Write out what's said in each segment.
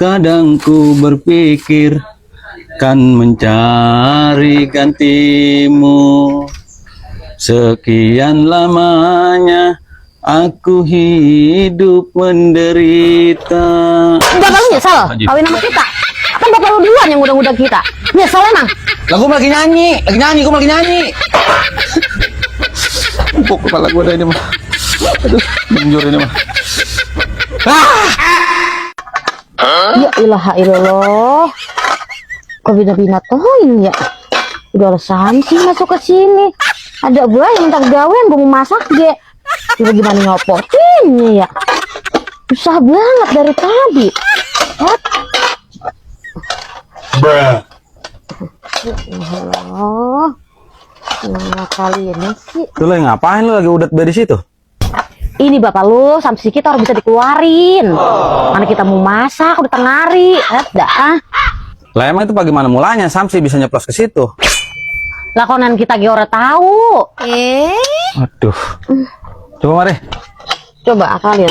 Kadang ku berpikir kan mencari gantimu. Sekian lamanya aku hidup menderita. Bapak lu nyesel kawin sama kita? Kan bapak lu duluan yang udah kita. Nyesel emang? Lah gua lagi nyanyi, gua lagi nyanyi. Empuk kepala gua dah ini mah. Aduh, mundur ini mah. Ya ilaha illallah. Kok bina-bina toin ya? Udah alasan sih masuk ke sini. Ada gua yang minta gawean, gua mau masak ge. Coba gimana nyopotinnya ya? Susah banget dari tadi. Allah. Nah, kali ini sih. Lu lagi ngapain, lu lagi udat dari situ? Ini bapak lu sampai kita harus bisa dikeluarin. Mana kita mau masak udah tengah hari. Dah. Lah emang itu bagaimana mulanya Samsi bisa nyeplos ke situ? Lakonan kita ge ora tahu. Aduh. Coba mari. Coba akalin.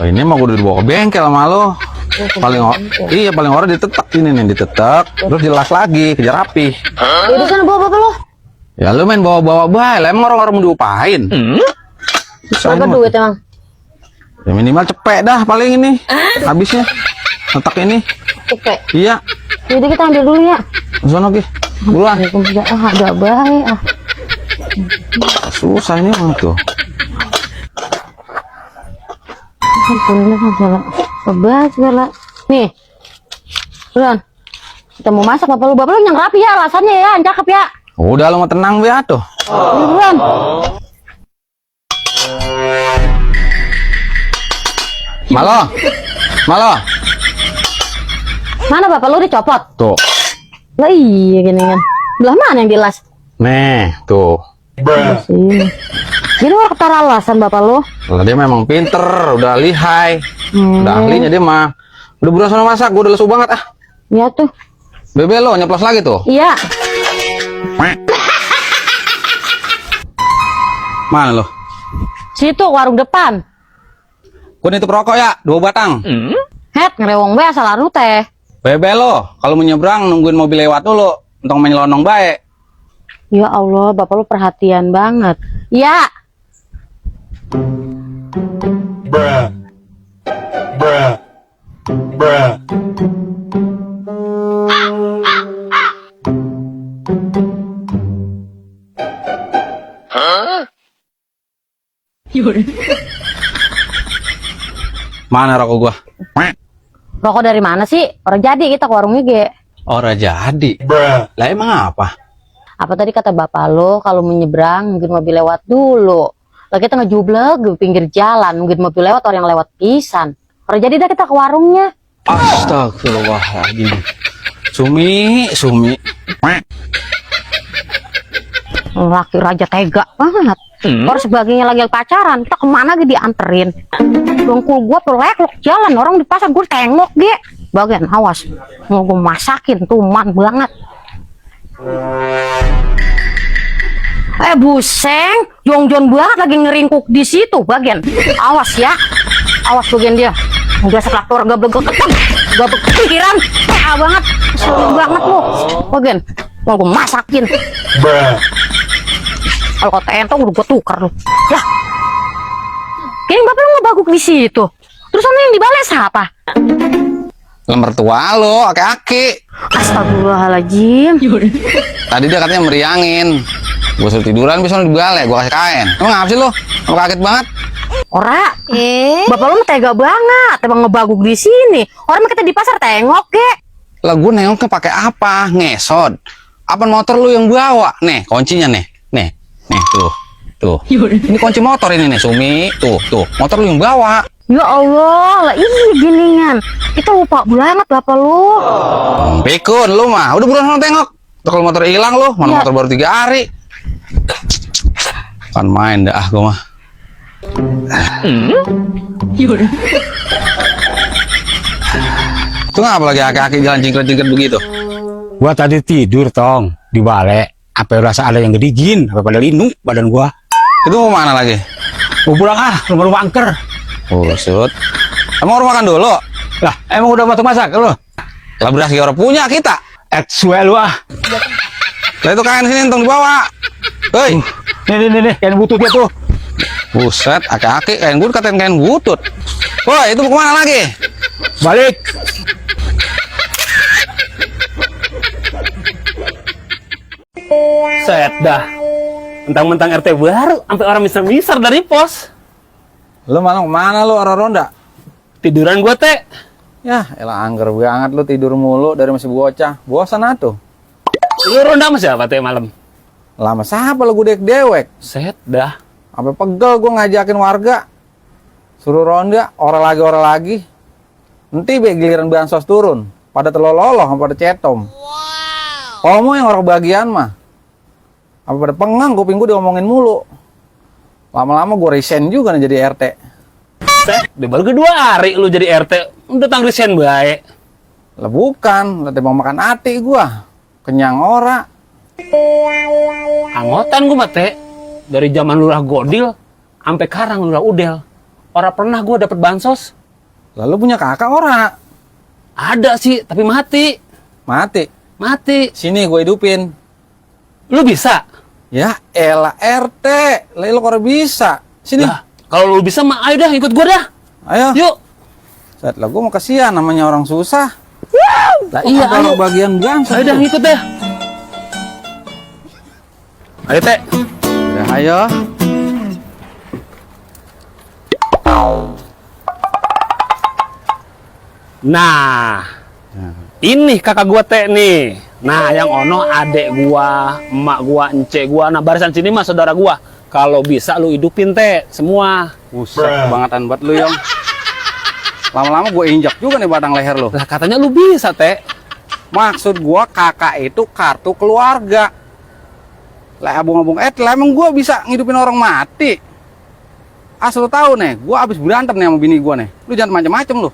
Oh, ini emang udah dibawa ke bengkel sama lo. Paling orang ditetek ini nih, ditetek, terus jelas lagi, kejar rapi. Udah sana bawa bapak lu. Ya lu main bawa-bawa bae, lah emang orang-orang mau diupahin. Berapa duit emang? Ya minimal cepet dah paling ini. Habisnya. Tetek ini. Cepet. Iya. Jadi kita ambil dulu ya. Sono Ki. Buruan. Ada baik. Susah ini emang tuh. Segala. Nih. Buruan. Kita mau masak bapak lu yang rapi ya alasannya ya, yang cakep ya. Udah lu mau tenang be atuh. Buruan. Malo. Mana bapak lu dicopot? Tuh. Lah iya gini kan. Belah mana yang jelas? Nih, tuh. Sini. Jadi orang ketara alasan bapak lu. Lah dia memang pinter, udah lihai. Udah ahlinya dia mah. Udah buruan sana masak, gua udah lesu banget ah. Iya tuh. Bebe lo nyeplos lagi tuh. Iya. Mana lo? Situ warung depan. Gua nitip rokok ya, 2 batang. Het ngerewong bae asal anu teh. Bebe lo, kalau mau nyebrang nungguin mobil lewat dulu, untuk menyelonong baik. Ya Allah, bapak lu perhatian banget. Ya. Mana rokok gua? Rokok dari mana sih? Orang jadi kita ke warungnya ge. Ora jadi. Lah emang apa? Apa tadi kata bapak lo kalau menyeberang mungkin mobil lewat dulu. Lah kita ngejubleg di pinggir jalan mungkin mobil lewat orang yang lewat pisan. Orang jadi dah kita ke warungnya. Astagfirullahaladzim. Sumi. Laki raja tega banget. Orang sebagainya lagi pacaran, kita kemana gitu dianterin. Dongkul gua pelek jalan orang di pasar gua tengok ge. Bagian awas, mau gua masakin tuman banget. Buseng, jongjon banget lagi ngeringkuk di situ bagian. Awas ya, awas bagian dia. Udah sekelaktor gak pikiran, banget, sering banget lu. Bagian, mau gua masakin. Kalau kata entong udah gue tukar lu. Lah, kayaknya bapak lu ngebaguk di situ. Terus sama yang dibalik siapa? Mertua lo, aki-aki. Astagfirullahaladzim. Tadi dia katanya meriangin. Gue suruh tiduran, bisa dibalik, gue kasih kain. Emang ngapa sih lo? Lo kaget banget. Ora, bapak lu tega banget. Emang ngebaguk di sini. Orang kita di pasar tengok ke. Lah gue nengoknya pakai apa? Ngesot. Apa motor lu yang bawa? Nih, kuncinya nih. Nih, tuh. Ini kunci motor ini nih, Sumi. Tuh. Motor lu yang bawa. Ya Allah, lah ini giningan. Kita lupa banget bapak lu. Pikun lu mah. Udah buruan tengok. Kalau motor hilang lu, mana motor baru 3 hari. Kan main dah gua mah. Itu ngapa lagi aki-aki jalan jingkret-jingkret begitu? Gua tadi tidur tong di balai. Apa rasa ada yang gedigin? Apa pada linu badan gua? Itu mau mana lagi? Mau pulang rumah angker. Usut. Emang orang makan dulu? Lah, emang udah matang masak lo? Lah beras orang punya kita. Eksuel lu ah. Lah itu kain sini tong dibawa. Hei. Nih, kain butut dia tuh. Buset, aki-aki kain butut katain kain butut. Woi, itu mau kemana lagi? Balik. Set dah. Mentang-mentang RT baru, sampai orang misar-misar dari pos. Lu malah kemana lu orang ronda? Tiduran gua, Teh. Ya, elah angger banget lu tidur mulu dari masih bocah. Bosan atuh. Lu ronda sama siapa, Teh, malam? Lama siapa lu gudek dewek? Set dah. Sampai pegel gua ngajakin warga. Suruh ronda, orang lagi. Nanti be giliran bansos turun. Pada teloloh, pada cetom. Kamu yang orang bagian mah. Apa pada pengang kuping gua diomongin mulu. Lama-lama gua resign juga nih jadi RT. Set, udah baru kedua hari lu jadi RT. Udah tangrisen baik. Lah bukan, lah mau makan ati gua. Kenyang ora. Anggotan gua mah, Teh. Dari zaman lurah Godil sampai karang lurah Udel. Ora pernah gua dapet bansos. Lalu punya kakak ora? Ada sih, tapi mati. Mati. Sini gue hidupin. Lu bisa? Ya elah RT, lah lu kok bisa? Sini. Lah, kalau lu bisa mah ayo dah ikut gua dah. Ayo. Yuk. Set lah gua mau kasihan namanya orang susah. Lah iya, kalau ayo. bagian bangsa. Ayo dah ikut dah. Ayo, Teh. Ya, ayo. Nah, ini kakak gua Teh nih. Nah, yang ono adek gua, emak gua, encek gua. Nah, barisan sini mah saudara gua. Kalau bisa lu hidupin Teh semua. Buset, kebangetan buat lu, Yong. Lama-lama gue injak juga nih batang leher lu. Lah katanya lu bisa, Teh. Maksud gua kakak itu kartu keluarga. Lah abung-abung lah emang gua bisa ngidupin orang mati. Asal lu tahu nih, gua abis berantem nih sama bini gua nih. Lu jangan macem-macem lu.